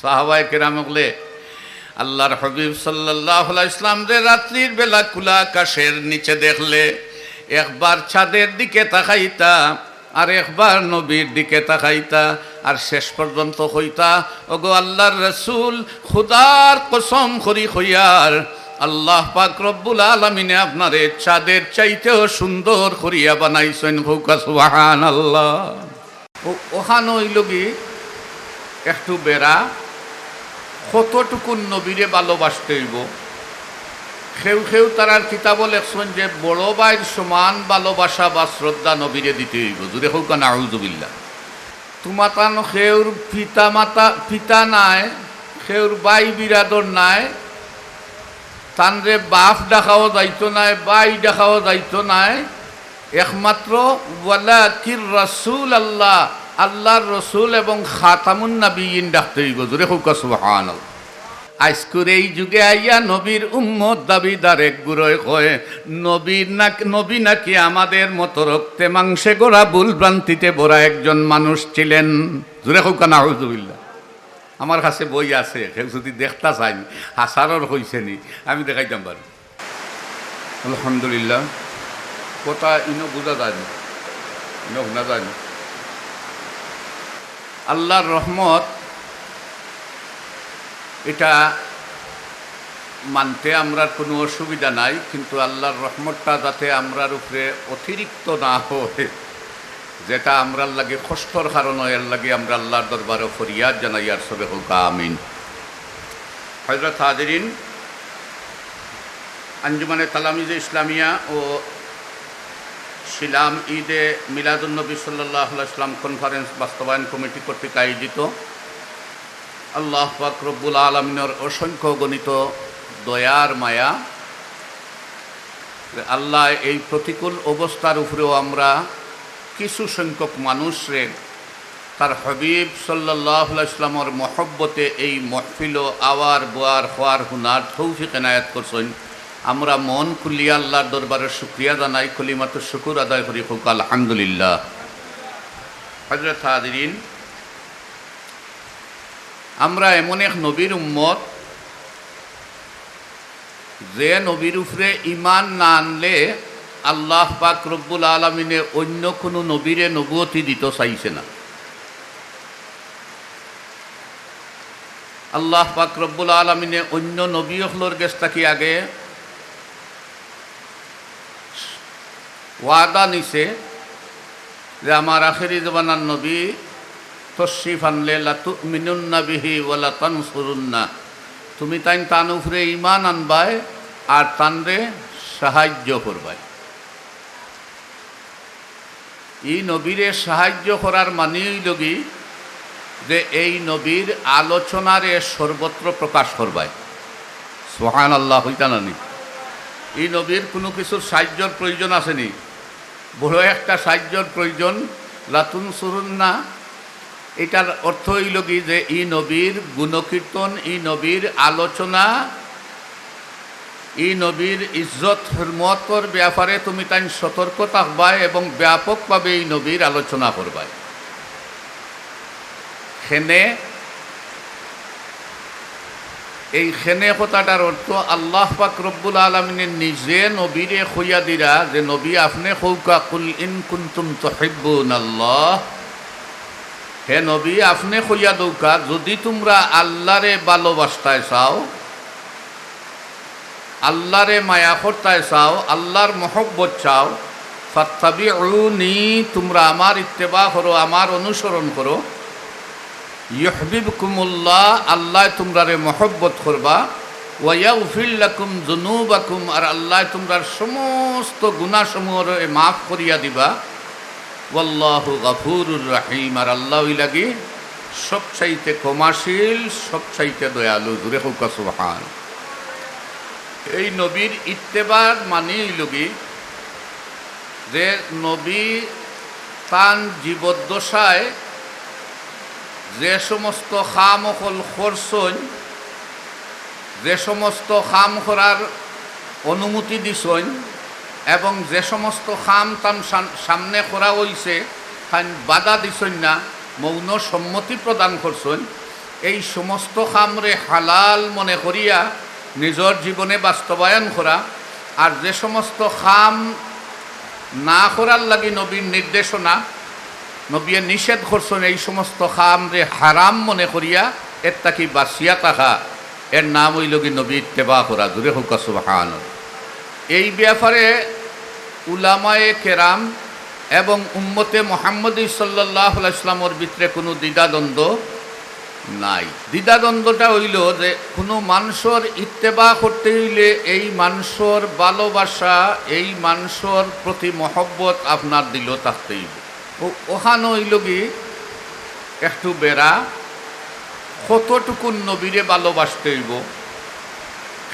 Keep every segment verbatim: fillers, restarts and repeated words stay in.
সাহাবায়ে কেরাম অকলে আল্লাহর হাবিব সাল্লাল্লাহু আলাইহি ওয়াসাল্লামরে রাত্রির বেলা খোলা আকাশের নিচে দেখলে একবার চাঁদের দিকে তাকাইতা, আর একবার নবীর দিকে তাকাইতা, আর শেষ পর্যন্ত কইতা, "ওগো আল্লাহর রাসূল, খুদার কসম করি কইয়ার, আল্লাহ পাক রব্বুল আলামিনে আপনারে চাঁদের চাইতেও সুন্দর করিয়া বানাইছইন।" কউক্কা সুবহানাল্লাহ। ও-, অখান অইলোগি একটু বেড়া, কতটুকুন নবীরে ভালোবাসতে অইবো। কেউ কেউ তারার কিতাবো লেখছইন যে বড় ভাইর সমান ভালোবাসা বা শ্রদ্ধা নবীরে দিতে অইবো। জুরে কউক্কা নাউজুবিল্লাহ। তুমাতান কেউর পিতা মাতা, পিতা নাই, কেউর ভাই বিরাদর নাই, তানরে বাফ ডাকাও যাইতো নায়, ভাই ডাকাও যাইতো নায়, একমাত্র ওয়ালাকির রাসূল আল্লাহ, আল্লাহর রসুল এবং খাতামুন নাবিয়্যিন ডাকতে অইবো। জুরে কউক্কা সুবহানাল্লাহ। আইজকুর এই যুগে আইয়া নবীর উম্মত দাবিদার এক গুরুয়ে কয়, নবীর নাক-, নবী নাকি আমাদের মতো রক্তে মাংসে গড়া ভুল ভ্রান্তিতে ভরা একজন মানুষ ছিলেন। জুরে কউক্কা নাউজুবিল্লাহ। আমার কাছে বই আছে, কেউ যুদি দেখতা চাইন, হাসারর কইছে নি, আমি দেখাইতাম পারি। আলহামদুলিল্লাহ, কথা ইনো বুঝা যায় না, ইনো হুনা যায় না। আল্লাহর রহমত, এটা মানতে আমরার কুনু অসুবিধা নাই, কিন্তু আল্লাহর রহমতটা যাতে আমরার উপরে অতিরিক্ত না হয়, যেটা আমরার লাগি কষ্টর কারণ অয়, এর লাগি আমরা আল্লাহর দরবারো ফরিয়াদ জানাইয়ার। সবে কউক্কা আমিন। হযরত হাজিরিন, আঞ্জুমানে তালামিজে ইসলামিয়া ও শিলাম ঈদে মিলাদুন্নবী সাল্লাল্লাহু আলাইহি ওয়াসাল্লাম কনফারেন্স বাস্তবায়ন কমিটি কর্তৃক আয়োজিত আল্লাহ পাক রব্বুল আলামিনর অসংখ্য গণিত দয়ার মায়া, আল্লাহ এই প্রতিকূল অবস্থার উপরেও আমরা কিছু সংখ্যক মানুষরে তার হাবিব সাল্লাল্লাহু আলাইহি ওয়াসাল্লামর মহব্বতে এই মহফিলো আওয়ার, বওয়ার, খাওয়ার, হুনার তৌফিক এনায়েত করছইন। আমরা মন খুলিয়া আল্লাহর দরবারে শুকরিয়া জানাই, কলিমাতুশ শুকুর আদায় করি, কউক্কা আলহামদুলিল্লাহ। হযরত হাজিরিন, আমরা এমন এক নবীর উম্মত, যে নবীর উপরে ঈমান না আনলে আল্লাহ পাক রব্বুল আলামিনে অন্য কুনু নবীরে নবুয়তি দিতো চাইছে না। আল্লাহ পাক রব্বুল আলামিনে অন্য নবী অকলর গেছ থাকি আগে ওয়াদা নিছে যে আমার আখেরি জমানার নবী তশরিফ আনলে, "লাতুমিনুন্না বিহি ওয়া লাতানসুরুন্না।" তুমি তাইন তান উপরে ঈমান আনবায় আর তানরে সাহায্য করবায়। ই নবীরে সাহায্য করার মানি অইলোগি যে এই নবীর আলোচনারে সর্বত্র প্রকাশ করবায়। সুবহানাল্লাহ, কইতা না নি? ই নবীর কুনু কিছুর সাহায্যর প্রয়োজন আছে নি? বড় একটা সাহায্যর প্রয়োজন। লাতুনসুরুন্না, এটার অর্থ অইলোগি যে ই নবীর গুণকীর্তন, ই নবীর আলোচনা, ই নবীর ইজ্জত হুরমতর ব্যাপারে তুমি তাইন সতর্ক থাকবায় এবং ব্যাপকভাবে ই নবীর আলোচনা করবায়। খেনে, এই খেনে কথাটার অর্থ আল্লাহ পাক রব্বুল আলামিনে নিজে নবীরে কইয়া দিরা যে, "নবী, আপনে কউক্কা, কুল ইন কুনতুম তুহিব্বুনাল্লাহ।" হে নবী, আপনে কইয়া দেউক্কা, যুদি তুমরা আল্লাহরে ভালোবাসতায় চাও, আল্লাহরে মায়া করতায় চাও, আল্লাহর মহব্বত চাও, ফাত্তাবিউনি, তুমরা আমার ইত্তেবা করো, আমার অনুসরণ করো। ইউহবিবকুমুল্লাহ, আল্লায় তুমরারে মহব্বত করবা। ওয়া ইয়াগফির লাকুম যুনুবাকুম, আর আল্লায় তুমরার সমস্ত গুনাহসমূহরে মাফ করিয়া দিবা। ওয়াল্লাহু গাফুরুর রাহিম, আর আল্লাহ অইলাগি সবচাইতে ক্ষমাশীল, সবচাইতে দয়ালু। জুরে কউক্কা সুবহান। এই নবীর ইত্তেবার মানি অইলোগি যে নবী তান জীবদ্দশায় যে সমস্ত কাম অকল করছইন, যে সমস্ত কাম করার অনুমতি দিছইন এবং যে সমস্ত কাম তান সাম-, সামনে করা অইছে, তাইন বাধা দিছইন না, মৌন সম্মতি প্রদান করছইন, এই সমস্ত কামরে হালাল মনে করিয়া নিজর জীবনে বাস্তবায়ন করা, আর যে সমস্ত কাম না করার লাগি নবীর নির্দেশনা, নবীয়ে নিষেধ করছইন, এই সমস্ত কামরে হারাম মনে করিয়া এর থাকি বাঁচিয়া থাকা, এর নাম অইলোগি নবী ইত্তেবা করা। জুরে কউক্কা সুবহানাল্লাহ। এই ব্যাপারে উলামায়ে কেরাম এবং উম্মতে মুহাম্মদী সাল্লাল্লাহু আলাইহি ওয়াসাল্লামর ভিতরে কুনু দ্বিধাদ্বন্দ্ব নাই। দ্বিধাদ্বন্দ্বটা অইলো যে কুনু মানষর ইত্তেবা করতে অইলে এই মানষর ভালোবাসা, এই মানষর প্রতি মহব্বত আপনার দিলো থাকতে অইবো। ও-, অখান অইলোগি একটু বেড়া, কতটুকুন নবীরে ভালোবাসতে অইবো।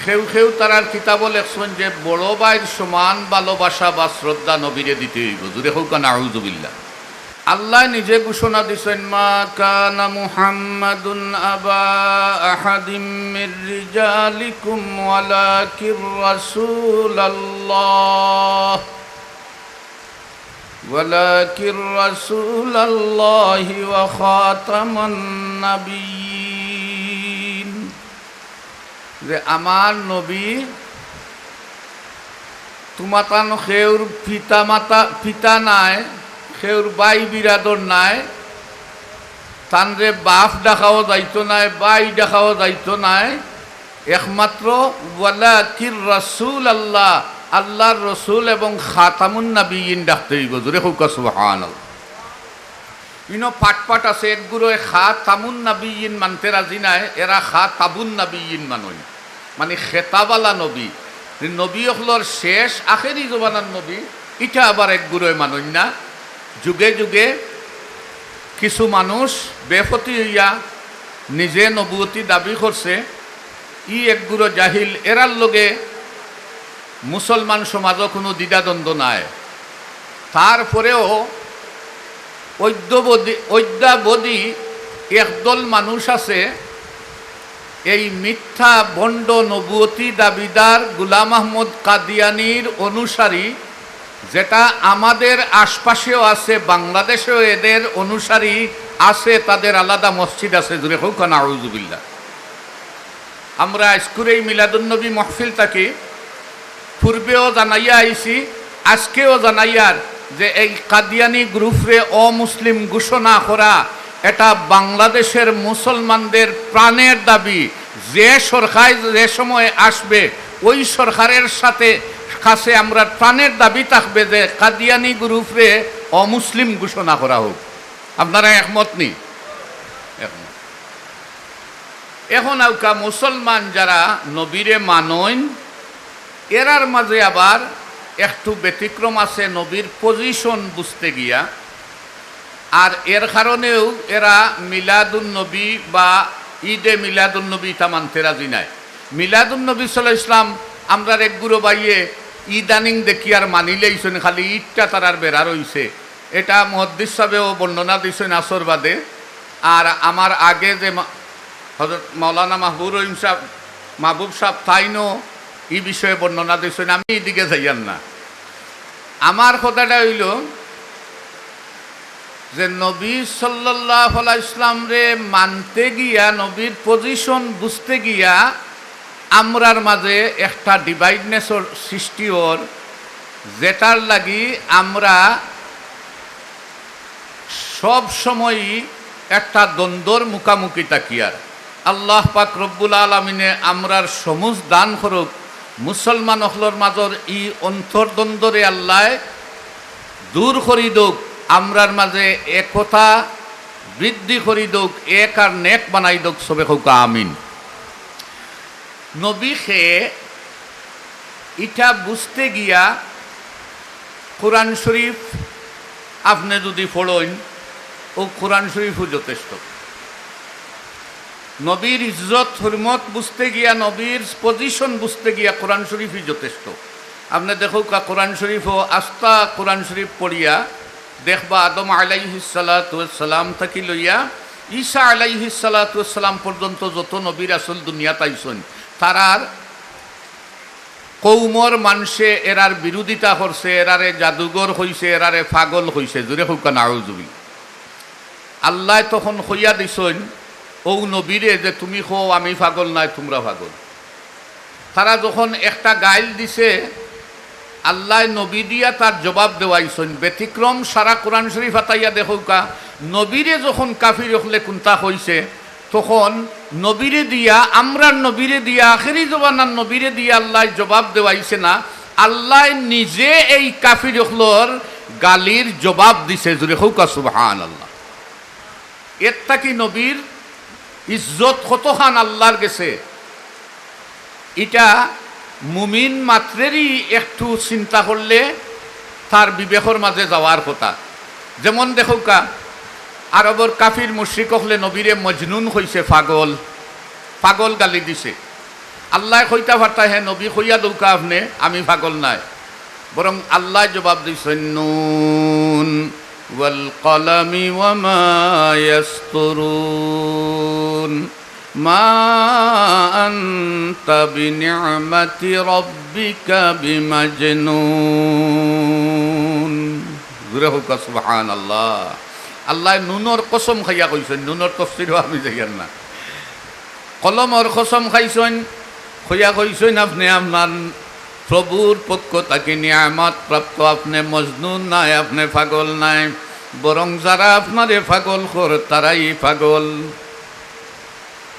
কেউ কেউ তারার কিতাবো লেখছইন যে বড় ভাইর সমান ভালোবাসা বা শ্রদ্ধা নবীরে দিতে অইবো। জুরে কউক্কা নাউজুবিল্লাহ। আল্লায় নিজে ঘোষণা দিছইন, "মা কানা মুহাম্মাদুন আবা আহাদিম মির রিজালিকুম ওয়ালাকির রাসূলাল্লাহ, ওয়ালাকির রাসূলাল্লাহি ওয়া খাতামান নাবিয়্যিন।" যে আমার নবী তুমাতান কেউর পিতা মাতা, পিতা নায়, কেউর ভাই বিরাদর নায়, তানরে বাফ ডাকাও যাইতো নায়, ভাই ডাকাও যাইতো নায়, একমাত্র ওয়ালাকির রাসূলাল্লাহ, আল্লার রসুল এবং খাতামুন নাবিয়্যিন ডাকতে অইবো। জুরে কউক্কা সুবহানাল্লাহ। ইনো পাট পাট আছে, একগুরোয় খাতামুন নাবিয়্যিন মানতে রাজি নায়, এরা খাতাবুন নাবিয়্যিন মানইন, মানে খেতাবালা নবী। যে নবী অকলর শেষ আখেরি জমানার নবী, ইটা আবার একগুরোয় মানইন না। যুগে যুগে কিছু মানুষ বেফতি অইয়া নিজে নবুয়তি দাবি করছে, ই একগুরো জাহিল, এরার লগে মুসলমান সমাজো কুনু দ্বিধাদ্বন্দ্ব নাই। তারপরেও অদ্যাবধি, অদ্যাবধি একদল মানুষ আছে, এই মিথ্যা ভণ্ড নবুয়তি দাবিদার গুলাম আহমদ কাদিয়ানির অনুসারী, যেটা আমাদের আশপাশেও আছে, বাংলাদেশেও এদের অনুসারী আছে, তাদের আলাদা মসজিদ আছে। জুরে কউক্কা নাউজুবিল্লাহ। আমরা আইজকুর এই মিলাদুন্নবী মহফিল থাকি পূর্বেও জানাইয়া আইছি, আজকেও জানাইয়ার যে এই কাদিয়ানি গ্রুপরে অমুসলিম ঘোষণা করা, এটা বাংলাদেশের মুসলমানদের প্রাণের দাবি। যে সরকার যে সময় আসবে, ওই সরকারের সাথে, কাছে আমরা প্রাণের দাবি থাকবে যে কাদিয়ানি গ্রুপরে অমুসলিম ঘোষণা করা হোক। আপনারা একমত নি? একমত। এখন আউক্কা মুসলমান যারা নবীরে মানইন, এরার মাঝে আবার একটু ব্যতিক্রম আছে নবীর পজিশন বুঝতে গিয়া। আর এর কারণেও এরা মিলাদুন নবী বা ঈদে মিলাদুন নবী ইতা মানতে রাজি নায়। মিলাদুন নবী সাল্লাল্লাহু আলাইহি ওয়াসাল্লাম আমরার একগুরো ভাইয়ে ইদানিং দেখিয়ার মানিলাইছইন, খালি ঈদটা তারার বেড়া রইছে। এটা মুহাদ্দিস সাহেবেও বর্ণনা দিছইন আসর বাদে। আর আমার আগে যে মা-, হযরত মাওলানা মাহবুব রহিম সাহেব, মাহবুব সাহেব তাইনও ই বিষয়ে বর্ণনা দিছইন, আমি ইদিকে যাইয়ার না। আমার কথাটা অইলো যে নবী সাল্লাল্লাহু আলাইহি ওয়াসাল্লামরে মানতে গিয়া, নবীর পজিশন বুঝতে গিয়া আমরার মাঝে একটা ডিভাইডনেসর সৃষ্টি অর, যেটার লাগি আমরা সব সময়ই একটা দ্বন্দ্বর মুখামুখি থাকিয়ার। আল্লাহ পাক রব্বুল আলামিনে আমরার সমুজ দান করুক, মুসলমান অকলর মাজর ই অন্তর্দ্বন্দ্বরে আল্লায় দূর করি দউক, আমরার মাজে একতা বৃদ্ধি করি দউক, এক আর নেক বানাই দউক, সবে কউক্কা আমিন। নবী কে ইটা বুঝতে গিয়া কোরআন শরীফ আপনে যুদি পড়ইন, অউ কোরআন শরীফও যথেষ্ট। নবীর ইজ্জত হুরমত বুঝতে গিয়া, নবীর পজিশন বুঝতে গিয়া কোরআন শরীফই যথেষ্ট। আপনে দেখউক্কা কোরআন শরীফও, আস্তা কোরআন শরীফ পড়িয়া দেখবা, আদম আলাইহিস সালাতু ওয়াস সালাম থাকি লইয়া ঈসা আলাইহিস সালাতু ওয়াস সালাম পর্যন্ত যত নবী রাসূল দুনিয়াত আইছইন, তারার কওমর মানষে এরার বিরোধিতা করছে, এরারে জাদুগর কইছে, এরারে পাগল কইছে। জুরে কউক্কা নাউজুবিল্লাহ। আল্লায় তখন কইয়া দিছইন, অউ নবীরে যে তুমি কও আমি পাগল নায়, তুমরা পাগল। তারা যখন একটা গাইল দিছে, আল্লায় নবী দিয়া তার জবাব দেওয়াইছইন। ব্যতিক্রম সারা কোরআন শরীফ আতাইয়া দেখউক্কা, নবীরে যখন কাফির অকলে কুন্তা কইছে, তখন নবীরে দিয়া, আমরার নবীরে দিয়া, আখেরি জমানার নবীরে দিয়া আল্লায় জবাব দেওয়াইছে না, আল্লায় নিজে এই কাফির অকলর গালির জবাব দিছে। জুরে কউক্কা সুবহানাল্লাহ। এর থাকি নবীর ইজ্জত কতখান আল্লার গেছে, ইটা মুমিন মাত্রেরই একটু চিন্তা করলে তার বিবেকর মাঝে যাওয়ার কথা। যেমন দেখউক্কা, আরবর কাফির মুশরিক অকলে নবীরে মজনুন কইছে, পাগল, পাগল গালি দিছে। আল্লায় কইতা পারতা, "হে নবী, কইয়া দেউক্কা আপনে, আমি পাগল নায়।" বরং আল্লায় জবাব দিছইন, "নুন ওয়াল কলামি ওয়া মা ইয়াসতুরুন, মা আনতা বিনি'মাতি রাব্বিকা বিমাজনুন।" জুরে কউক্কা সুবহানাল্লাহ। আল্লায় নুনর কসম খাইয়া কইছইন, নুনর তফসিরও আমি যাইয়ার না। কলমর কসম খাইছইন, কইয়া কইছইন, "আপনে আপনার প্রভুর পক্ষ থাকি নিয়ামত প্রাপ্ত, আপনে মজনুন নায়, আপনে পাগল নায়, বরং যারা আপনারে পাগল কর, তারাই পাগল।"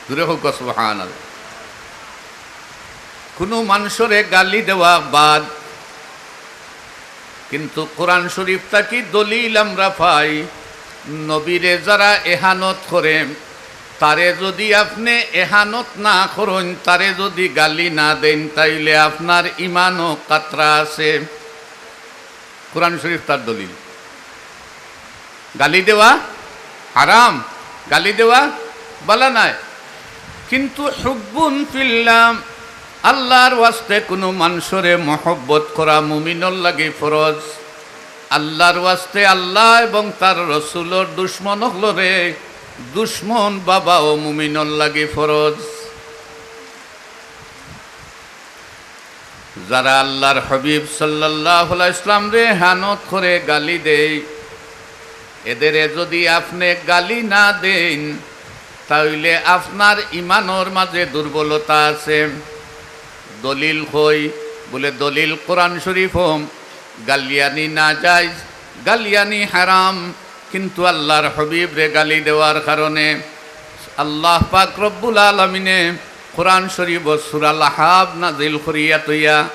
জুরে কউক্কা সুবহানাল্লাহ। কুনু মানষরে গালি দেওয়া বাদ, কিন্তু কোরআন শরীফ থাকি দলিল আমরা পাই, নবীরে যারা এহানত করে, তারে যুদি আপনে এহানত না করইন, তারে যুদি গালি না দেইন, তাইলে আপনার ইমানও খাতরা আছে। কোরআন শরীফ তার দলিল। গালি দেওয়া হারাম, গালি দেওয়া বালা নায়, কিন্তু হুব্বুন ফিল্লাহ, আল্লার ওয়াস্তে কুনু মানষরে মহব্বত করা মুমিনর লাগি ফরজ। আল্লার ওয়াস্তে আল্লাহ এবং তার রসুলর দুশমন অকলরে দুশমন ভাবাও মুমিনর লাগি ফরজ। যারা আল্লার হাবিব সাল্লাল্লাহু আলাইহি ওয়াসাল্লামরে এহানত করে গালি দেয়, এদেরে যুদি আপনে গালি না দেইন, তাইলে আপনার ইমানর মাঝে দুর্বলতা আছে। দলিল কই? বলে, দলিল কোরআন শরীফ, গালিয়ানি নাজাইজ, গালিয়ানি হারাম, কিন্তু আল্লার হাবিবরে গালি দেওয়ার কারণে আল্লাহ পাক রব্বুল আলামিনে কোরআন শরীফ সূরা লাহাব নাজিল করিয়া থইয়া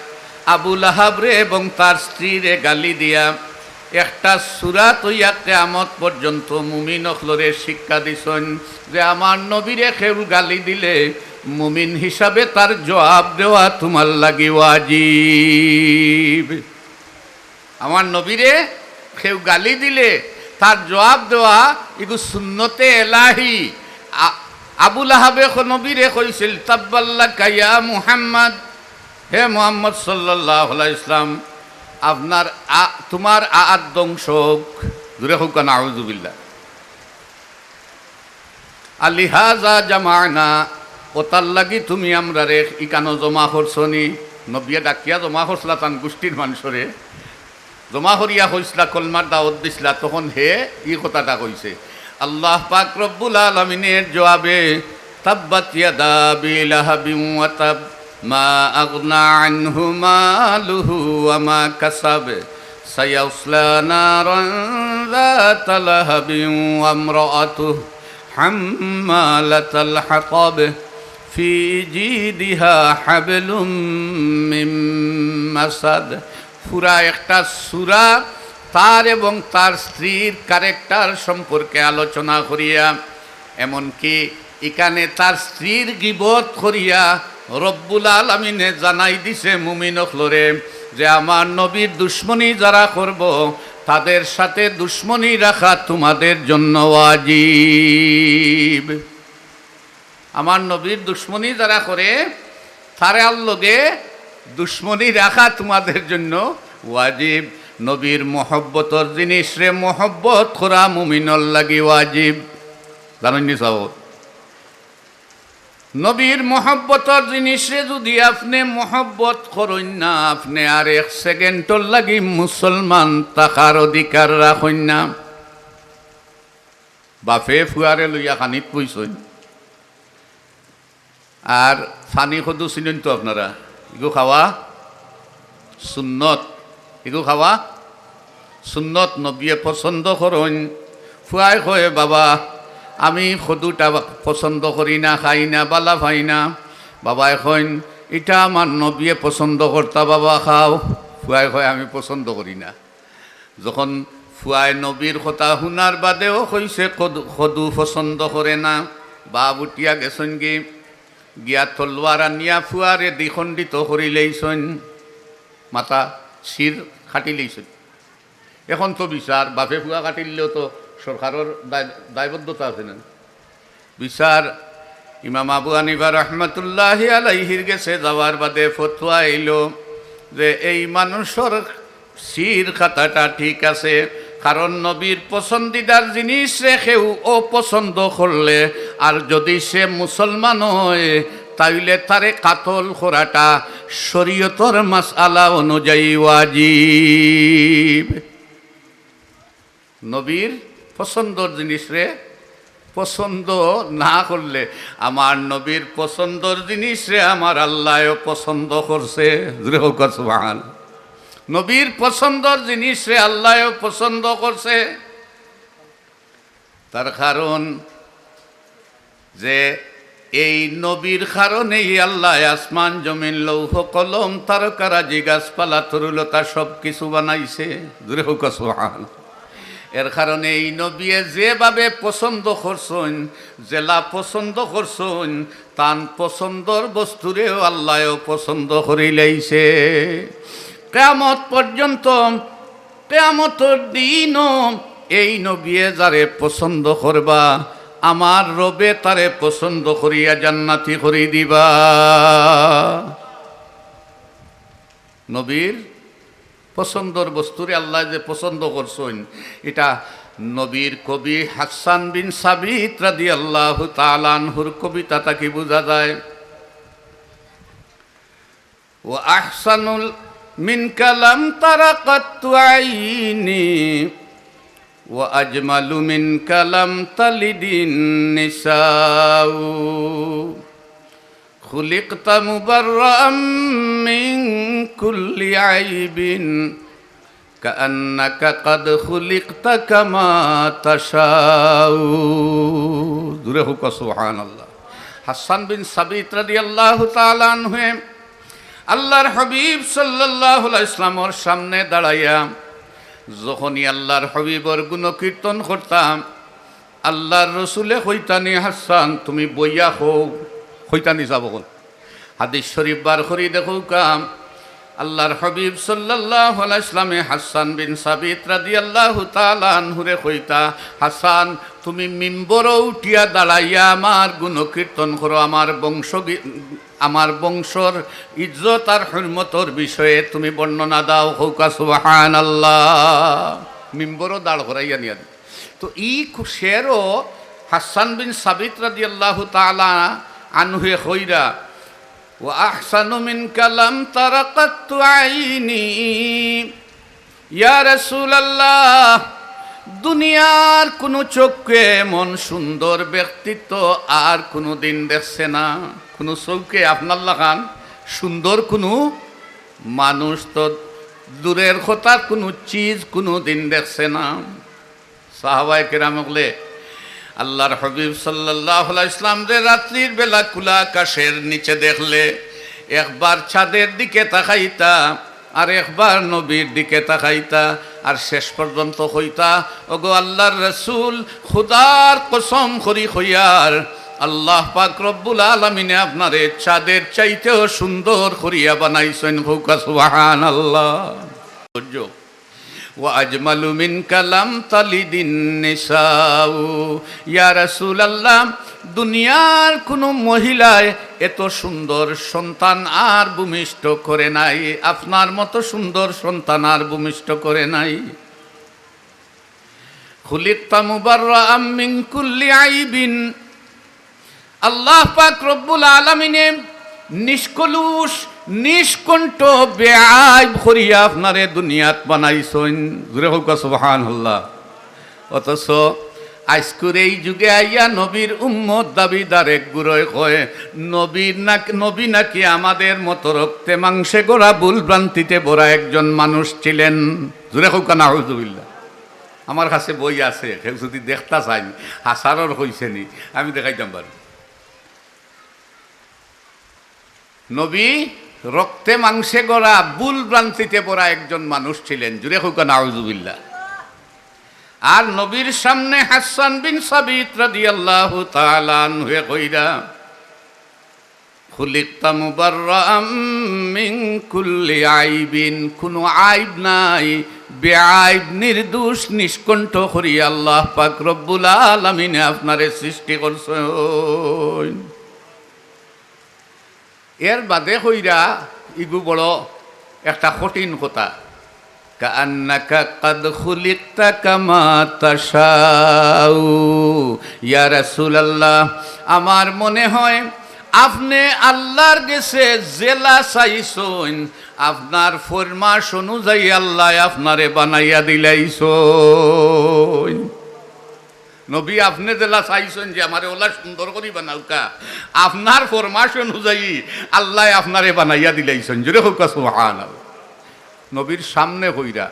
আবু লাহাবরে এবং তার স্ত্রীরে গালি দিয়া একটা সূরা থইয়া কিয়ামত পর্যন্ত মুমিন অকলরে শিক্ষা দিছইন যে আমার নবীরে কেউ গালি দিলে মুমিন হিসাবে তার জবাব দেওয়া তুমার লাগি ওয়াজিব। আমার নবীরে কেউ গালি দিলে তার জবাব দেওয়া ইগু সুন্নতে এলাহি। আ-, আবু লাহাবে খ-, নবীরে কইছিল, "তাব্বাল্লাকা ইয়া মুহাম্মদ, হে মুহাম্মদ সাল্লাল্লাহু আলাইহি ওয়াসাল্লাম, আপনার আ-, তুমার আত ধ্বংস হোক।" জুরে কউক্কা নাউজুবিল্লাহ। আলিহাজা জামানা, অতার লাগি তুমি আমরারে ইকানো জমা করছো নি? নবিয়ে ডাকিয়া জমা করছলা তান গুষ্টির মানষরে, জমা করিয়া কইছলা, কলমার দাওয়াত দিছলা, তখন হে ই কথাটা কইছে। আল্লাহ পাক রব্বুল আলামিনের জবাবে, "তাব্বাত ইয়াদা আবি লাহাবিন ওয়া তাব, মা আগনা আনহু মালুহু ওয়া মা কাসাব, সায়াসলা নারান যাতা লাহাবিন ওয়া ইমরাআতুহু হাম্মালাতাল হাতাব, ফি জিদিহা হাবলুম মিম মাসাদ।" পুরা একটা সূরা তার এবং তার স্ত্রীর character সম্পর্কে আলোচনা করিয়া, এমনকি ইকানে তার স্ত্রীর গিবত করিয়া রব্বুল আলামিনে জানাই দিছে মুমিন অকলরে যে আমার নবীর দুশমনি যারা করব, তাদের সাথে দুশমনি রাখা তোমাদের জন্য ওয়াজিব। আমার নবীর দুশমনি যারা করে, তারার লগে দুশমনি রাখা তোমাদের জন্য ওয়াজিব। নবীর মহব্বতর জিনিসরে মহব্বত করা মুমিনর লাগি ওয়াজিব। জানইননি সাব? নবীর মহব্বতর জিনিসরে যুদি আপনে মহব্বত করইন না, আপনে আর এক সেকেন্ডর লাগি মুসলমান থাকার অধিকার রাখইন না। বাপে ফুয়ারে লইয়া খানিত বইছইন, আর পানি কদু চিনইন তো আপনারা, ইগু খাওয়া সুন্নত, ইগু খাওয়া সুন্নত, নবিয়ে পছন্দ করইন। ফুয়ায় কয়, "বাবা, আমি কদুটা পছন্দ করি না, খাই না, বালা পাই না।" বাবায় কইন, "ইটা আমার নবিয়ে পছন্দ করতা, বাবা, খাও।" ফুয়ায় কয়, "আমি পছন্দ করি না।" যখন ফুয়ায় নবীর কথা হুনার বাদেও কইছে কদু, কদু পছন্দ করে না, বাপ উঠিয়া গেছইন গি, গিয়া তলোয়ার আনিয়া ফুয়ারে দ্বিখণ্ডিত করি লইছইন, মাথা শির কাটি লইছইন। এখন তো বিচার, বাপে ফুয়া কাটিলেও তো সরকারর দায়-, দায়বদ্ধতা আছে না? বিচার ইমাম আবু হানিফা রহমতুল্লাহি আলাইহির গেছে যাওয়ার বাদে ফতোয়া আইলো যে এই মানুষর শির কাটাটা ঠিক আছে, কারণ নবীর পছন্দিদার জিনিসরে কেউ অপছন্দ করলে আর যদি সে মুসলমান হয়, তাইলে তারে কাতল করাটা শরীয়তর মাসআলা অনুযায়ী ওয়াজিব। নবীর পছন্দর জিনিসরে পছন্দ না করলে, আমার নবীর পছন্দর জিনিসরে আমার আল্লায়ও পছন্দ করছে। জোরে কউক্কা সুবহান। নবীর পছন্দর জিনিসরে আল্লায়ও পছন্দ করছে। তার কারণ যে এই নবীর কারণেই আল্লায় আসমান, জমিন, লৌহ, কলম, তারকারাজি, গাছপালা, তরুলতা সব কিছু বানাইছে। জোরে কউক্কা সুবহান। এর কারণে এই নবিয়ে যেভাবে পছন্দ করছইন, যেলা পছন্দ করছইন, তান পছন্দর বস্তুরেও আল্লায়ও পছন্দ করি লাইছে। কিয়ামত পর্যন্ত, কিয়ামতর দিনও এই নবিয়ে যারে পছন্দ করবা, আমার রবে তারে পছন্দ করিয়া জান্নাতি করি দিবা। নবীর পছন্দর বস্তুরে আল্লায় যে পছন্দ করছইন, ইটা নবীর কবি হাসান বিন সাবিত রাদিয়াল্লাহু তাআলা আনহুর কবিতা থাকি বুঝা যায়। "ওয়া আহসানুল মিনকা লাম তারা কাত্তু আইনি, ওয়া আজমালু মিনকা লাম তালিদিন নিসাউ।" "খুলিকতা মুবাররাআম মিন কুল্লি আইবিন, কাআন্নাকা কাদ খুলিকতা কামা তাশাউ।" জোরে কউক্কা সুবহানাল্লাহ। হাসান বিন সাবিত রাদিয়াল্লাহু তাআলা আনহুয়ে আল্লাহর হাবিব সাল্লাল্লাহু আলাইহি ওয়াসাল্লামর সামনে দাঁড়াইয়া যখনই আল্লাহর হাবিবর গুণকীর্তন করতা, আল্লাহর রসুলে কইতা নি, "হাসান, তুমি বইয়া কও", কইতা নি, "যাও কও।" হাদিস শরীফ বার করি দেখউক্কা, আল্লাহর হাবিব সাল্লাল্লাহু আলাইহি ওয়াসাল্লামে হাসান বিন সাবিত রাদিয়াল্লাহু তাআলা আনহুরে কইতা, "হাসান, তুমি মিম্বরো উঠিয়া দাঁড়াইয়া আমার গুণকীর্তন করো, আমার বংশ, আমার বংশর ইজ্জত আর হুরমতর বিষয়ে তুমি বর্ণনা দাও", কউক্কা সুবহানাল্লাহ। মিম্বরো দাঁড় করাইয়া নিয়া দি তো ই খু-, শেরও হাসান বিন সাবিত রাদিয়াল্লাহু তাআলা আনহুয়ে কইরা, "ওয়া আহসানু মিনকা লাম তারা কাত্তু আইনি।" ইয়া রাসূলুল্লাহ, দুনিয়ার কুনু চক্ষে এমন সুন্দর ব্যক্তিত্ব আর কুনু দিন দেখছে না। কুনু চউখে আপনার লাখান সুন্দর কুনু মানুষ তো দূরের কথা, কুনু চিজ কুনু দিন দেখছে না। সাহাবায়ে কেরাম অকলে আল্লাহর হাবিব সাল্লাল্লাহু আলাইহি ওয়াসাল্লামরে রাত্রির বেলা খুলা আকাশের নিচে দেখলে একবার চাঁদের দিকে তাকাইতা, আর একবার নবীর দিকে তাকাইতা, আর শেষ পর্যন্ত কইতা, "ওগো আল্লাহর রাসূল, খুদার কসম করি কইয়ার, আল্লাহ পাক রব্বুল আলামিনে আপনারে চাঁদের চাইতেও সুন্দর করিয়া বানাইছইন।" কউক্কা সুবহানাল্লাহ। বুঝছো? "ওয়া আজমালু মিনকা লাম তালিদিন নিসাউ।" ইয়া রাসূলুল্লাহ, দুনিয়ার কুনু মহিলায় এত সুন্দর সন্তান আর ভূমিষ্ঠ করে নাই, আপনার মতো সুন্দর সন্তান আর ভূমিষ্ঠ করে নাই। "খুলিকতা মুবাররাআম মিন কুল্লি আইবিন।" আল্লাহ পাক রব্বুল আলামিনে নিষ্কলুষ, নিষ্কণ্ঠ, বেআইব করিয়া আপনারে দুনিয়াত বানাইছইন। জোরে কউক্কা সুবহানাল্লাহ। অথচ আইজকুর এই যুগে আইয়া নবীর উম্মত দাবিদার এক গুরুয়ে কয়, নবীর নাক-, নবী নাকি আমাদের মতো রক্তে মাংসে গড়া ভুল ভ্রান্তিতে ভরা একজন মানুষ ছিলেন। জোরে কউক্কা নাউজুবিল্লাহ। আমার কাছে বই আছে, কেউ যদি দেখতা চাইন, হাসারর কইছে নি, আমি দেখাইতাম পারি। নবী রক্তে মাংসে গড়া ভুল ভ্রান্তিতে ভরা একজন মানুষ ছিলেন। জোরে কউক্কা নাউজুবিল্লাহ। আর নবীর সামনে হাসান বিন সাবিত রাদিয়াল্লাহু তাআলা আনহুয়ে কইরা, "খুলিকতা মুবাররাআম মিন কুল্লি আইবিন", কুনু আইব নাই, বেআইব, নির্দোষ, নিষ্কণ্টক করি আল্লাহ পাক রব্বুল আলামিনে আপনারে সৃষ্টি করছইন। এর বাদে কইরা ইগু বড় একটা কঠিন কথা, "কাআন্নাকা কাদ খুলিকতা কামা তাশাউ।" ইয়া রাসূলুল্লাহ, আমার মনে হয় আপনে আল্লাহর গেছে যেলা চাইছইন, আপনার ফরমাশ অনুযায়ী আল্লায় আপনারে বানাইয়া দিলাইছইন। নবী, আপনে যেলা চাইছইন যে আমারে ওলা সুন্দর করি বানাউক্কা, আপনার ফরমাশ অনুযায়ী আল্লায় আপনারে বানাইয়া দিলাইছইন। জোরে কউক্কা সুবহানাল্লাহ। নবীর সামনে কইরা,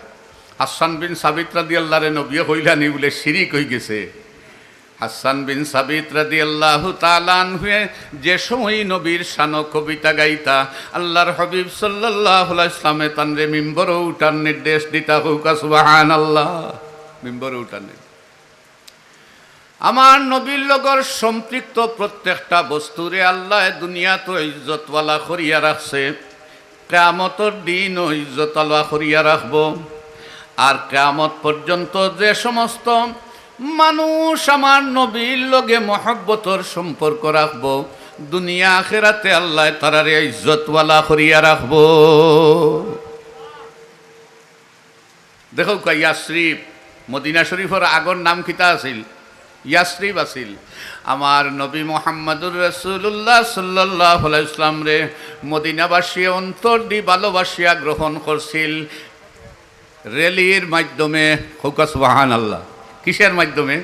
হাসান বিন সাবিত রাদিয়াল্লাহরে নবীয়ে কইলা নি বুলে শিরিক অইগেছে। হাসান বিন সাবিত রাদিয়াল্লাহু তাআলা আনহুয়ে যে সময় নবীর শানো কবিতা গাইতা, আল্লাহর হাবিব সাল্লাল্লাহু আলাইহি ওয়াসাল্লামে তানরে মিম্বরো উঠার নির্দেশ দিতা। কউক্কা সুবহানাল্লাহ। মিম্বরো উঠার নির্দেশ। আমার নবীর লগর সম্পৃক্ত প্রত্যেকটা বস্তুরে আল্লায় দুনিয়াত ইজ্জতওয়ালা করিয়া রাখছে, কিয়ামতর দিনও ইজ্জতওয়ালা করিয়া রাখবো। আর কিয়ামত পর্যন্ত যে সমস্ত মানুষ আমার নবীর লগে মহব্বতর সম্পর্ক রাখবো, দুনিয়া আখেরাতে আল্লায় তারারে ইজ্জতওয়ালা করিয়া রাখবো। দেখউক্কা, ইয়াসরিব, মদিনা শরীফর আগর নাম কিতা আছিল? ইয়াসরিব আছিল। আমার নবী মুহাম্মাদুর রাসূলুল্লাহ সাল্লাল্লাহু আলাইহি ওয়াসাল্লামরে মদিনাবাসী অন্তর দি ভালোবাসিয়া গ্রহণ করছিল। রেলির মাধ্যমে, কউক্কা সুবহানাল্লাহ। কিসের মাধ্যমে?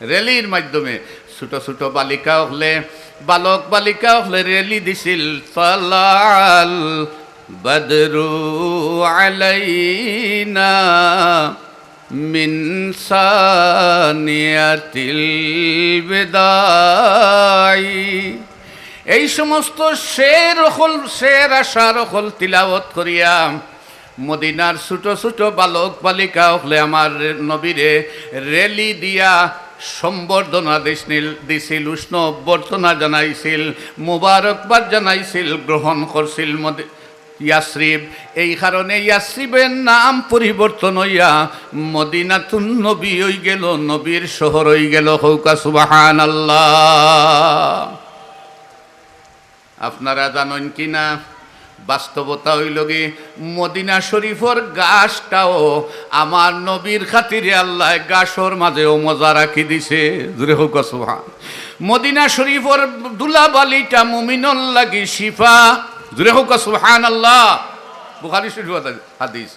রেলির মাধ্যমে। ছোট ছোট বালিকা অকলে, বালক বালিকা অকলে রেলি দিছিল। তালাল বাদরু আলাইনা মিন সানিয়াতিল বিদাই। এই সমস্ত শের অকল, শের আশার অকল তিলাওয়াত করিয়া মদিনার ছোট ছোট বালক বালিকা অকলে আমার নবীরে রেলি দিয়া সম্বর্ধনা দিছিল, দিছিল, উষ্ণ অভ্যর্থনা জানাইছিল, মুবারকবাদ জানাইছিল, গ্রহণ করছিল মদি-, ইয়াসরিব। এই কারণে ইয়াসরিবের নাম পরিবর্তন অইয়া মদিনাতুন নবী অইগেলো, নবীর শহর অইগেলো। কউক্কা সুবহানাল্লাহ। আপনারা জানইন কি না, বাস্তবতা অইলোগি, মদিনা শরীফর ঘাসটাও আমার নবীর খাতিরে আল্লায় ঘাসর মাঝেও মজা রাখি দিছে। জোরে কউক্কা সুবহান। মদিনা শরীফর ধুলাবালিটা মুমিনর লাগি শিফা। জোরে কউক্কা সুবহানাল্লাহ। বুখারী শরীফর হাদিস।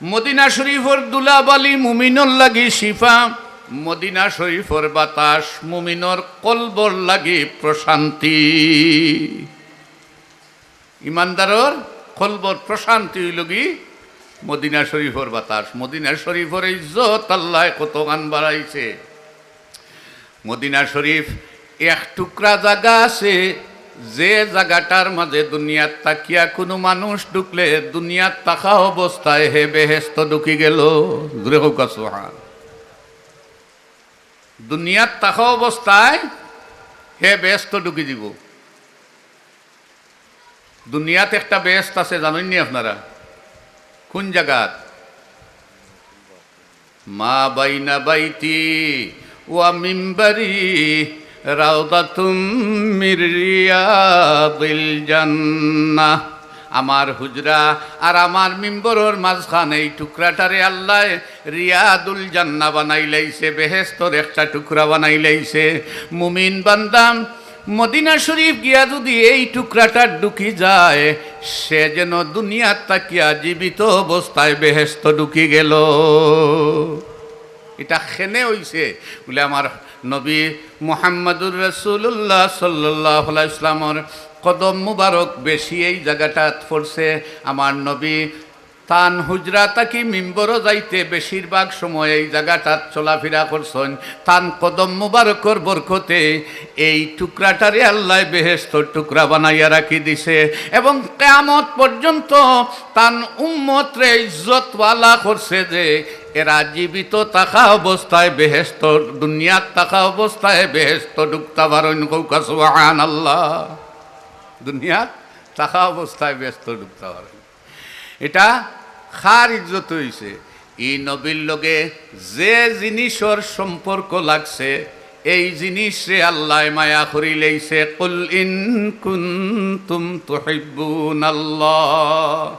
মদিনা শরীফর ধুলাবালি মুমিনর লাগি শিফা, মদিনা শরীফর বাতাস মুমিনর কলবর লাগি প্রশান্তি। ইমানদারর কলবর প্রশান্তি অইলোগি মদিনা শরীফর বাতাস। মদিনা শরীফর ইজ্জত আল্লায় কতখান বাড়াইছে। মদিনা শরীফ এক টুকরা জাগা আছে, যে জাগাটার মাঝে দুনিয়াত থাকিয়া কুনু মানুষ ঢুকলে দুনিয়াত থাকা অবস্থায় হে বেহেস্তো ঢুকি গেলো। জোরে কউক্কা সুবহান। দুনিয়াত থাকা অবস্থায় হে বেহেস্তো ঢুকি যিবো। দুনিয়াত একটা বেহেস্ত আছে, জানইন নি আপনারা? কুন জাগাত? মা বাইনা বাইতি ওয়া মিম্বারি রাউদাতুম মির রিয়াদিল জান্নাহ। আমার হুজরা আর আমার মিম্বরর মাঝখান, এই টুকরাটারে আল্লায় রিয়াদুল জান্নাহ বানাইলাইছে, বেহেস্তর একটা টুকরা বানাইলাইছে। মুমিন বান্দা মদিনা শরীফ গিয়া যুদি এই টুকরাটাত ঢুকি যায়, সে যেন দুনিয়াত থাকিয়া জীবিত অবস্থায় বেহেস্তো ঢুকি গেলো। ইটা কেনে অইছে? বুলে, আমার নবী মুহাম্মাদুর রাসূলুল্লাহ সাল্লাল্লাহু আলাইহি ওয়াসাল্লামর কদম মুবারক বেশি এই জাগাটাত পড়ছে। আমার নবী তান হুজরা থাকি মিম্বরো যাইতে বেশিরভাগ সময় এই জাগাটাত চলাফিরা করছইন। তান কদম মুবারকর বরকতে এই টুকরাটারে আল্লায় বেহেশতর টুকরা বানাইয়া রাখি দিছে এবং কিয়ামত পর্যন্ত তান উম্মতরে ইজ্জতওয়ালা করছে যে এরা জীবিত থাকা অবস্থায় বেহেশত, দুনিয়াত থাকা অবস্থায় বেহেশত ঢুকতা পারইন। কউক্কা সুবহানাল্লাহ। দুনিয়াত থাকা অবস্থায় বেহেশত ঢুকতা পারইন। ইটা কার ইজ্জত অইছে? ই নবীর লগে যে জিনিসর সম্পর্ক লাগছে, এই জিনিসরে আল্লায় মায়া করি লইছে। কুল ইন কুনতুম তুহিব্বুনাল্লাহ।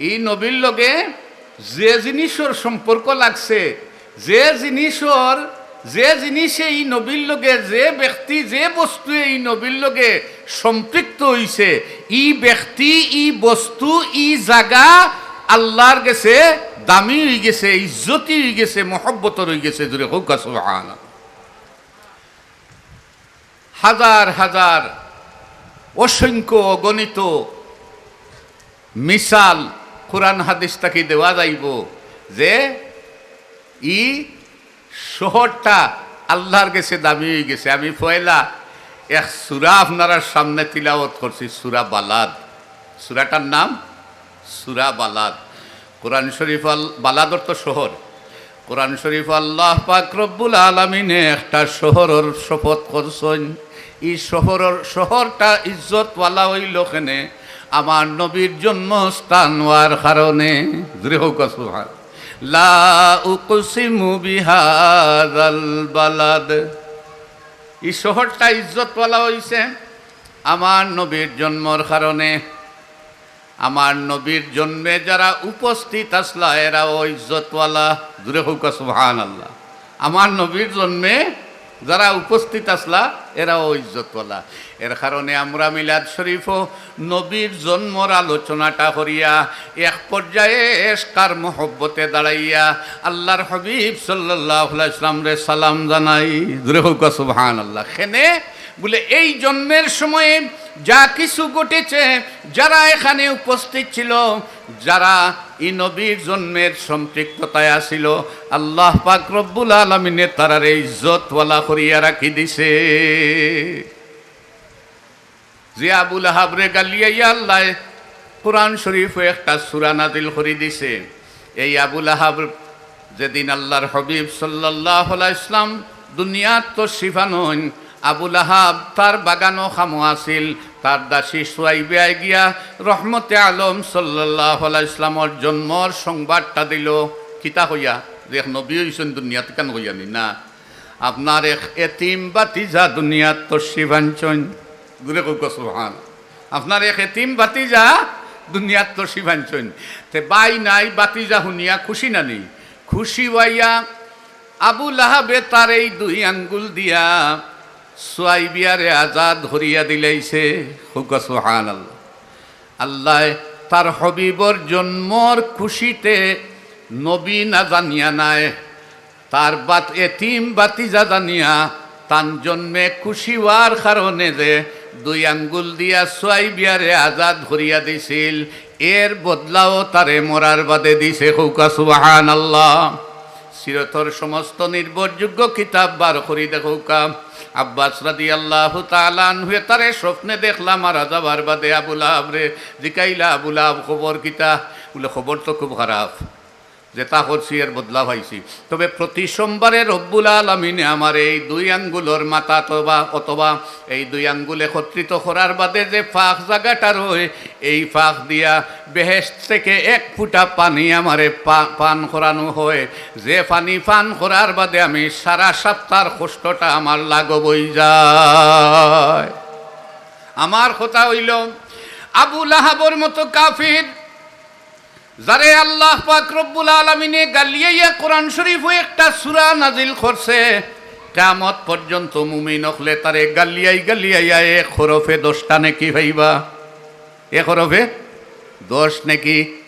ই নবীর লগে যে জিনিসর সম্পর্ক লাগছে, যে জিনিসর, যে জিনিসে ই নবীর লগে, যে ব্যক্তি, যে বস্তুয়ে ই নবীর লগে সম্পৃক্ত অইছে, ই ব্যক্তি, ই বস্তু, ই জাগা আল্লার গেছে দামি অইগেছে, ইজ্জতি অইগেছে, মহব্বতর অইগেছে। জোরে কউক্কা সুবহানাল্লাহ। হাজার হাজার, অসংখ্য অগণিত মিসাল কোরআন হাদিস থাকি দেওয়া যাইবো যে ই শহরটা আল্লার গেছে দামি অইগেছে। আমি পয়লা এক সূরা আপনারার সামনে তিলাওয়াত করছি, সূরা বালাদ। সূরাটার নাম সূরা বালাদ। কোরআন শরীফ আল-, বালাদ অর্থ শহর। কোরআন শরীফ আল্লাহ পাক রব্বুল আলামিনে একটা শহরর শপথ করছইন। ই শহরর, শহরটা ইজ্জতওয়ালা অইলো কেনে? আমার নবীর জন্মস্থান অওয়ার কারণে। জোরে কউক্কা সুবহান। লা উকসিমু বিহাযাল বালাদ। ই শহরটা ইজ্জতওয়ালা অইছে আমার নবীর জন্মর কারণে। আমার নবীর জন্মে যারা উপস্থিত আছলা, এরাও ইজ্জতওয়ালা। জোরে কউক্কা সুবহানাল্লাহ। আমার নবীর জন্মে যারা উপস্থিত আছলা, এরাও ইজ্জতওয়ালা। এর কারণে আমরা মিলাদ শরীফও নবীর জন্মর আলোচনাটা করিয়া এক পর্যায়ে এশকার মহব্বতে দাঁড়াইয়া আল্লার হাবিব সাল্লাল্লাহু আলাইহি ওয়াসাল্লামরে সালাম জানাই। জোরে কউক্কা সুবহানাল্লাহ। কেনে? বুলে, এই জন্মের সময়ে যা কিছু ঘটেছে, যারা এখানে উপস্থিত ছিল, যারা ই নবীর জন্মের সম্পৃক্ততায় আছিল, আল্লাহ পাক রব্বুল আলামিনে তারারে ইজ্জতওয়ালা করিয়া রাখি দিছে। যে আবু লাহাবরে গালিয়াইয়া আল্লায় কোরআন শরীফো একটা সূরা নাজিল করি দিছে, এই আবু লাহাব যেদিন আল্লার হাবিব সাল্লাল্লাহু আলাইহি ওয়াসাল্লাম দুনিয়াত তশরিফ আনইন, আবু লাহাব তার বাগানো কামো আছিল, তার দাসী সুয়াইবিয়ায় গিয়া রহমতে আলম সাল্লাল্লাহু আলাইহি ওয়াসাল্লামর জন্মর সংবাদটা দিল। কিতা কইয়া? যে এক নবী অইছইন দুনিয়াত, ইখান কইয়া নি না। আপনার এক এতিম ভাতিজা দুনিয়াত তশরিফ আনছইন। জোরে কউক্কা সুবহান। আপনার এক এতিম ভাতিজা দুনিয়াত তশরিফ আনছইন। তে ভাই নাই, ভাতিজা হুনিয়া খুশি না নি? খুশি অইয়া আবু লাহাবে তার এই দুই আঙ্গুল দিয়া সুয়াইবিয়ারে আজাদ করিয়া দিলাইছে। কউক্কা সুবহানাল্লাহ। আল্লায় তার হাবিবর জন্মর খুশিতে নবী না জানিয়া নায়, তার বাত-, এতিম ভাতিজা জানিয়া তান জন্মে খুশি অওয়ার কারণে যে দুই আঙ্গুল দিয়া সুয়াইবিয়ারে আজাদ করিয়া দিছিল, এর বদলাও তারে মরার বাদে দিছে। কউক্কা সুবহানাল্লাহ। সিরতর সমস্ত নির্ভরযোগ্য কিতাব বার করি দেখউক্কা। আব্বাস রাদিয়াল্লাহু তাআলা আনহুয়ে তারে স্বপ্নে দেখলা মারা যাবার বাদে আবু লাহাবরে। জিকাইলা, "আবু লাহাব, খবর কিতা?" বুলে, "খবর তো খুব খারাপ, যেটা করছি এর বদলা পাইছি। তবে প্রতি সোমবারে রব্বুল আলামিনে আমার এই দুই আঙ্গুলর মাথা অথবা, অথবা এই দুই আঙ্গুল একত্রিত করার বাদে যে ফাঁক জাগাটা রয়, এই ফাঁক দিয়া বেহেশত থেকে এক ফুটা পানি আমারে পা-, পান করানো হয়। যে পানি পান করার বাদে আমি সারা সপ্তাহর কষ্টটা আমার লাঘব অই যায়।" আমার কথা অইল, আবু লাহাবর মতো কাফির, যারে আল্লাহ পাক রব্বুল আলামিনে গালিয়াইয়া কোরআন শরীফো একটা সূরা নাজিল করছে, কিয়ামত পর্যন্ত মুমিন অকলে তারে গালিয়াই গালিয়াইয়া এক হরফে দশটা নেকি পাইবা। এক হরফে দশ নেকি।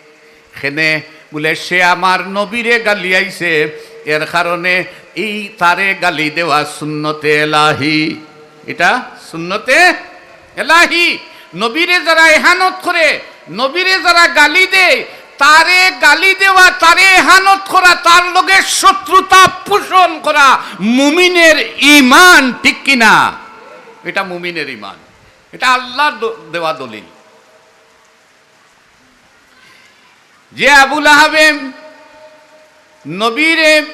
কেনে? বুলে, সে আমার নবীরে গালিয়াইছে, এর কারণে এই তারে গালি দেওয়া সুন্নতে এলাহি, এটা সুন্নতে এলাহি। নবীরে যারা এহানত করে, নবীরে যারা গালি দেয়, তারে গালি দেওয়া, তারে এহানত করা, তার লগে শত্রুতা পোষণ করা মুমিনের ইমান, ঠিক কিনা? এটা মুমিনের ইমান, এটা আল্লাহর দ-, দেওয়া দলিল। যে আবু লাহাবে নবীরে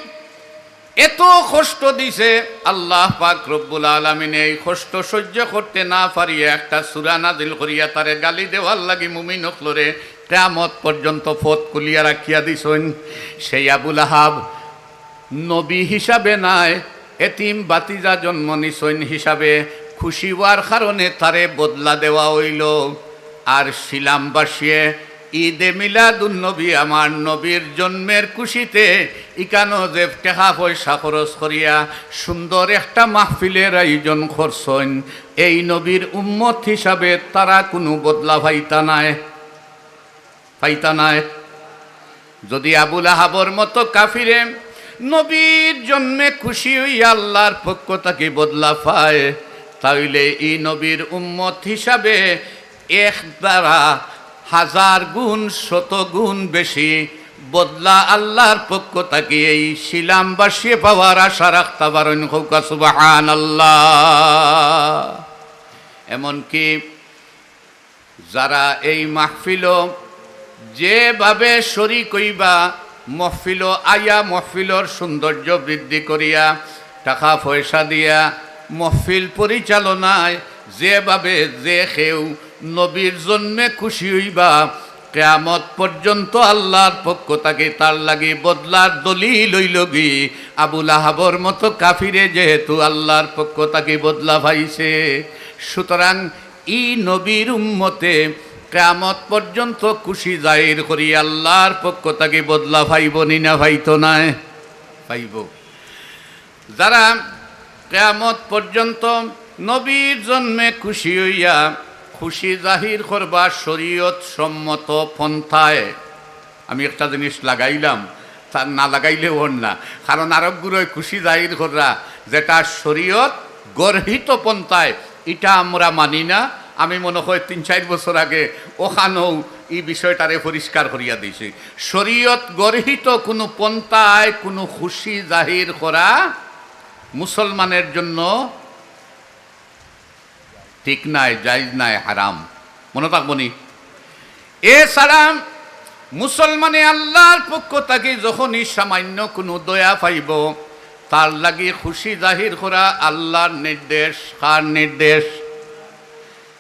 এত কষ্ট দিছে, আল্লাহ পাক রব্বুল আলামিনে এই কষ্ট সহ্য করতে না পারিয়া একটা সূরা নাজিল করিয়া তারে গালি দেওয়ার লাগি মুমিন অকলরে কিয়ামত পর্যন্ত পথ খুলিয়া রাখিয়া দিছইন। সেই আবু লাহাব নবী হিসাবে নায়, এতিম ভাতিজা জন্ম নিছইন হিসাবে খুশি অওয়ার কারণে তারে বদলা দেওয়া অইলো। আর শিলামবাসীয়ে ঈদে মিলাদুন নবী, আমার নবীর জন্মের খুশিতে ইকানো যে টেকা পয়সা খরচ করিয়া সুন্দর একটা মাহফিলের আয়োজন করছইন, এই নবীর উম্মত হিসাবে তারা কুনু বদলা পাইতা নায়, পাইতা নায়। যদি আবু লাহাবর মতো কাফিরে নবীর জন্মে খুশি অইয়া আল্লাহর পক্ষ থাকি বদলা পায়, তাইলে ই নবীর উম্মত হিসাবে এক দ্বারা হাজার গুণ, শত গুণ বেশি বদলা আল্লাহর পক্ষ থাকি এই শিলামবাসীয়ে পাওয়ার আশা রাখতা পারইন। কউক্কা সুবহানাল্লাহ। এমনকি যারা এই মাহফিলো যেভাবে শরিক অইবা, মাহফিলো আইয়া মাহফিলর সৌন্দর্য বৃদ্ধি করিয়া, টেকা পয়সা দিয়া, মাহফিল পরিচালনায় যেভাবে যে কেউ নবীর জন্মে খুশি অইবা, কিয়ামত পর্যন্ত আল্লাহর পক্ষ থাকি তার লাগি বদলার দলিল অইলোগি আবু লাহাবর মতো কাফিরে যেহেতু আল্লাহর পক্ষ থাকি বদলা পাইছে। সুতরাং ই নবীর উম্মতে কিয়ামত পর্যন্ত খুশি জাহির করি আল্লাহর পক্ষ থাকি বদলা পাইবো নি না পাইতো নায়? পাইবো। যারা কিয়ামত পর্যন্ত নবীর জন্মে খুশি অইয়া খুশি জাহির করবা শরীয়ত সম্মত পন্থায়, আমি একটা জিনিস লাগাইলাম, তা না লাগাইলে অর না, কারণ আরবগুলোয় খুশি জাহির কররা যেটা শরীয়ত গর্হিত পন্থায়, ইটা আমরা মানি না। আমি মনে হয় তিন চাইর বছর আগে অখানও ই বিষয়টারে পরিষ্কার করিয়া দিছি। শরীয়ত গর্হিত কুনু পন্থায় কুনু খুশি জাহির করা মুসলমানের জন্য ঠিক নায়, জায়েজ নায়, হারাম। মনো থাকবো নি? এছাড়া মুসলমানে আল্লাহর পক্ষ থাকি যখনই সামান্য কুনু দয়া পাইবো, তার লাগি খুশি জাহির করা আল্লাহর নির্দেশ। কার নির্দেশ?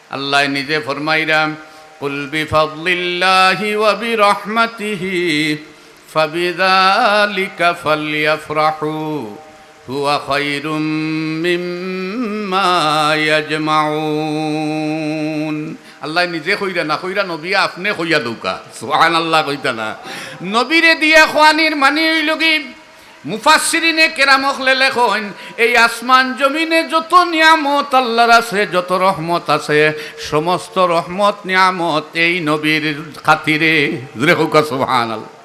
আল্লায় নিজে ফরমাইরা, "কুল বিফাদলিল্লাহি ওয়া বিরাহমাতিহি ফাবিযালিকা ফালইয়াফরাহু হুয়া খায়রুম মিম্মা ইয়াজমাউন।" আল্লায় নিজে কইরা না, কইরা নবী আপনে কইয়া দেউক্কা। সুবহানাল্লাহ কইতা না। নবীরে দিয়া কওয়ানির মানি অইলোগি, মুফাসসিরিনে কেরাম অকলে লেখইন, এই আসমান জমিনে যত নিয়ামত আল্লাহর আছে, যত রহমত আছে, সমস্ত রহমত নিয়ামত এই নবীর খাতিরে। জোরে কউক্কা সুবহানাল্লাহ।